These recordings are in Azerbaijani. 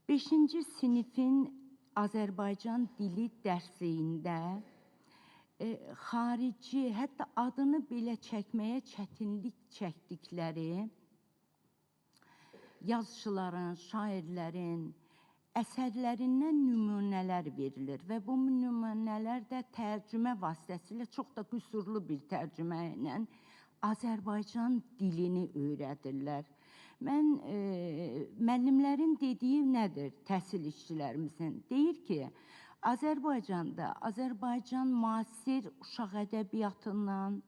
5-ci sinifin Azərbaycan dili dərsliyində xarici, hətta adını belə çəkməyə çətinlik çəkdikləri yazıçıların, şairlərin əsərlərindən nümunələr verilir və bu nümunələr də tərcümə vasitəsilə, çox da qüsurlu bir tərcümə ilə Azərbaycan dilini öyrədirlər. Mən müəllimlərin dediyi nədir təhsil işçilərimizin? Deyir ki, Azərbaycanda Azərbaycan müasir uşaq ədəbiyyatından,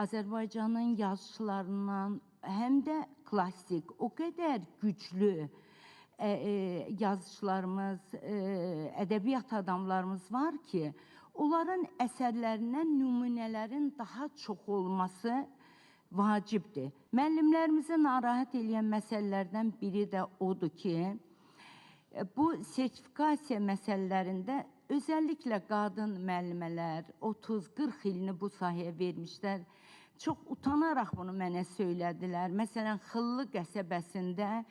Azərbaycanın yazıçılarından, həm də klassik o qədər güclü yazıçılarımız, ədəbiyyat adamlarımız var ki, onların əsərlərindən nümunələrin daha çox olması vacibdir. Müəllimlərimizi narahat eləyən məsələlərdən biri də odur ki, bu sertifikasiya məsələlərində özəlliklə qadın müəllimələr 30-40 ilini bu sahəyə vermişlər. Çox utanaraq bunu mənə söylədilər. Məsələn, Xıllı qəsəbəsində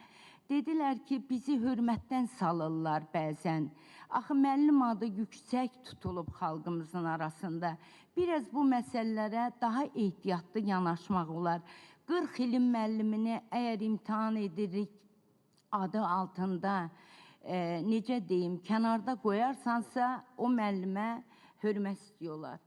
dedilər ki, bizi hörmətdən salırlar bəzən. Axı müəllim adı yüksək tutulub xalqımızın arasında. Biraz bu məsələlərə daha ehtiyatlı yanaşmaq olar. 40 ilin müəllimini əgər imtahan edirik adı altında, necə deyim, kənarda qoyarsansa o müəllimə hörmət istəyiyorlar.